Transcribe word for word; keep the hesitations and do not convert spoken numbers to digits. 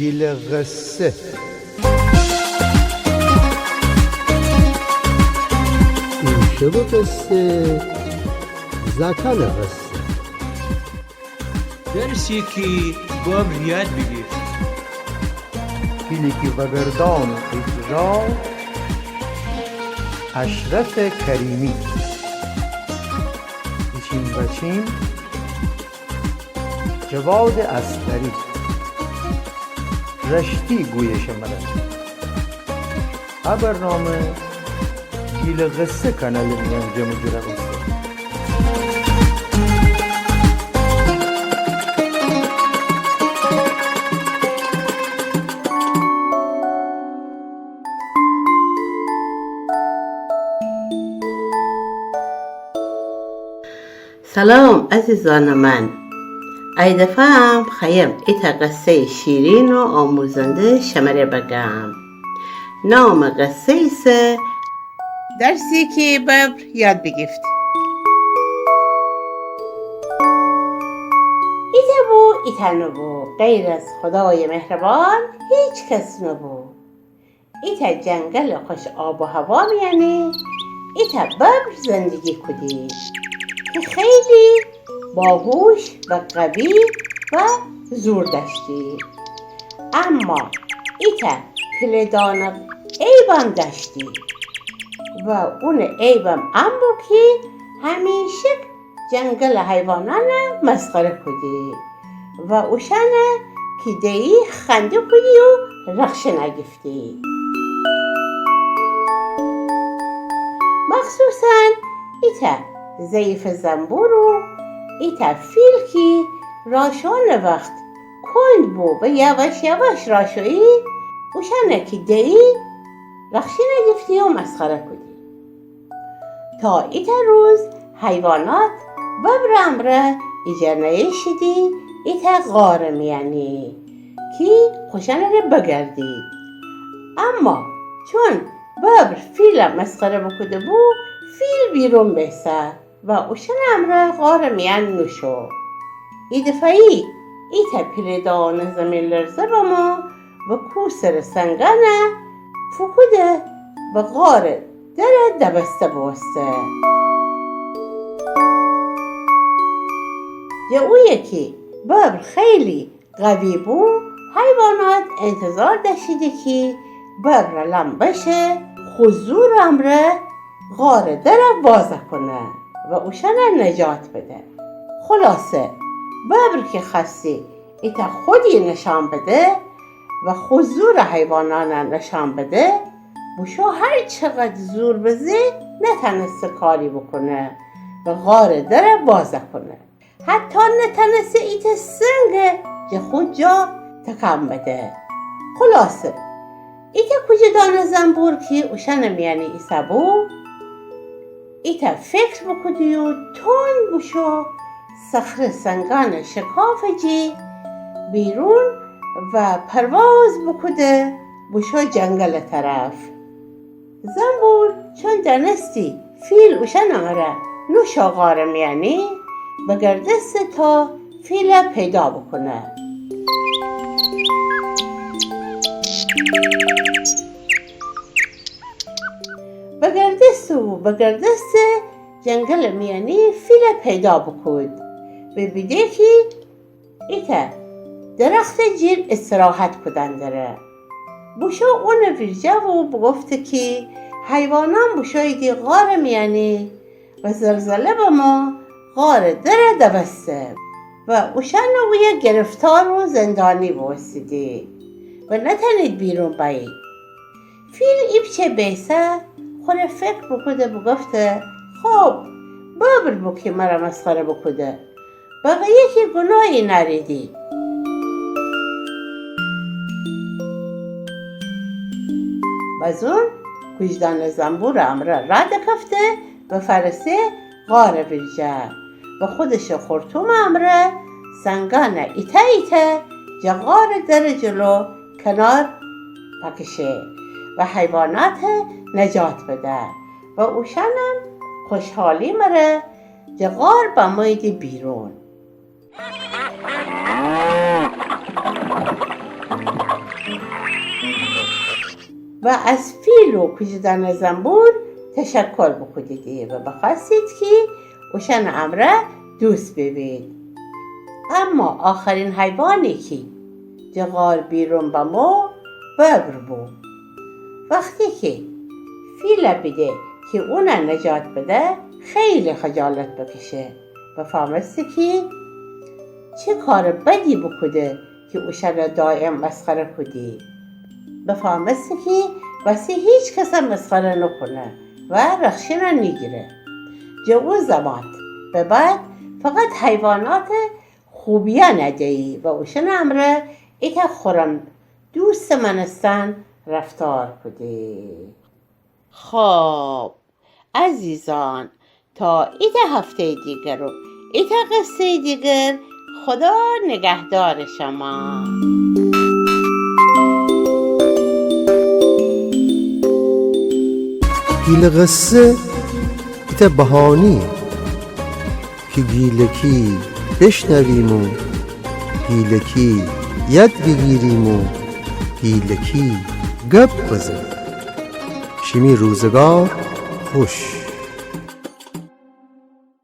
گیلٚ قصه. ایمشبٚ قصه، زاکانٚ قصه. درسی کی ببر یاد بیگیفت. پیلی کی وگردان ایتأ جا، اشرف کریمی. ایچین بچین، جواد اصغری. رشتی گویه شمره. ا برنامه گیلٚ قصه کانالٚ میأن جمع جور بوسته. سلام عزیزانٚ من، ای دفعه هم خوأیم ایتأ قصه‌یٚ شیرین و آموزنده شمره بگم. نامٚ قصه ایسه درسی کی ببر یاد بیگیفت. ایتأ بو، ایتأ نوبو، غیر از خدایٚ مهربان هیچ کس نوبو. ایتأ جنگلٚ خوش آب و هوا میأنی ایتأ ببر زندگی کودی کی خیلی باهوش و قوی و زور دأشتی. اما ایتأ پیله دانه عیبم دأشتی و اونٚ عیبم ان بو کی همیشک جنگلٚ حیوانأنه مسخره کودی و اوشأنه کی دیی خنده کودی و رخشنه گیفتی. مخصوصاً ایتأ ضعیفٚ زنبور و ایتأ فیل کی راشانٚ وخت کند بو و یواش یواش راشویی، اوشأنه کی دیی رخشنه گیفتی و مسخره کودی. تا ایتأ روز حیوانات ببرٚ امرأ ایجا نیشیدی ایتأ غارٚ میأنی کی خوشأنٚ ره بگردی. اما چون ببر فیله مسخره بوکوده بو، فیل بیرون بیسه و اوشأنٚ امرأ غارٚ میأن نوشو. ایدفعه‌یی ایتأ پیله دانه زیمین‌لرزه بمو و کوسرٚ سنگأنه فوکوده و غارٚ درَ دبسته بوسته. جٚه اویه کی ببر خیلی قوی بو، حیوانات انتظار دأشیدی کی ببرٚ لم بشه، خو زورٚ امرأ غارٚ درَ وازَ کونه و اوشأنَ نجات بده. خلاصه، ببر کی خوأستی ایتأ خودی نشأن بده و خو زورَ حیوانأنَ نشأن بده، بوشو هر چقدر زور بزه نتأنسته کاری بوکونه و غارٚ درَ وازَ کونه. حتی نتأنسته ایتأ سنگَ جٚه خو جا تکان بده. خلاصه، ایتأ کوجه دانه زنبور کی اوشأنٚ میأنی ایسه‌بو، ایتأ فکر بوکودی و تند بوشو صخره سنگأنٚ شکافٚ جی بیرون و پرواز بوکوده بوشو جنگلٚ طرف. زنبور چون دأنستی فیل اوشأنٚ امرأ نوشو غارٚ میأنی، بگردسته تا فیلَ پیدا بوکونه. بگردسته و بگردسته جنگلٚ میأنی فیلَ پیدا بوکود و بیده کی ایتأ درختٚ جیر استراحت کودن دره. بوشو اونٚ ویرجه و بوگفته کی حیوانأن بوشوییدی غارٚ میأنی و زلزله بمو غارٚ درَ دبسته و اوشأن اویه گرفتار و زندانی بوستیدی و نتأنید بیرون بأیید. فیل ایپچه بیسه خوره فکر بوکوده بوگفته: خب، ببر بو کی مرَ مسخره بوکوده. بقیه کی گوناهی نأریدی. بزون کوجه دانه زنبورٚ امرأ راه دکفته و فأرسه غارٚ ویرجه و خودشٚ خورتومٚ امرأ سنگأنَ ایتأ ایتأ جٚه غارٚ درٚ جلو کنار فکشه و حیواناتَ نجات بده و اوشأنم خوشحالی مره جٚه غار بموییدی بیرون. و از فیل و کوجه‌دانه زنبور تشکر بوکودیدی و بخواستید کی اوشأنٚ امرأ دوست بیبید. اما آخرین حیوانی کی جٚه غار بیرون بمو ببر بو. وختی کی فیل بیده کی اونَ نجات بده، خیلی خجالت بکشه. بفهمسته کی چه کارٚ بدی بوکوده کی اوشأنَ دایم مسخره کودی. بفهمسته کی وستی هیچ کسَ مسخره نوکونه و رخشینَ نیگیره. جٚه او زمات به بعد فقط حیواناتَ خوبیأنَ دیی و اوشأنٚ امرأ ایتأ خورم دوستٚ مأنستن رفتار کودی. خب عزیزان، تا ایتأ هفته‌یٚ دیگر و ایتأ قصه‌یٚ دیگر، خدا نگهدارٚ شما. گیلٚ قصه ایتأ بهانه‌یه کی گیلکی بشنویم و گیلکی یاد بیگیریم و گیلکی گپ بزنیم. شیمی روزگار خوش.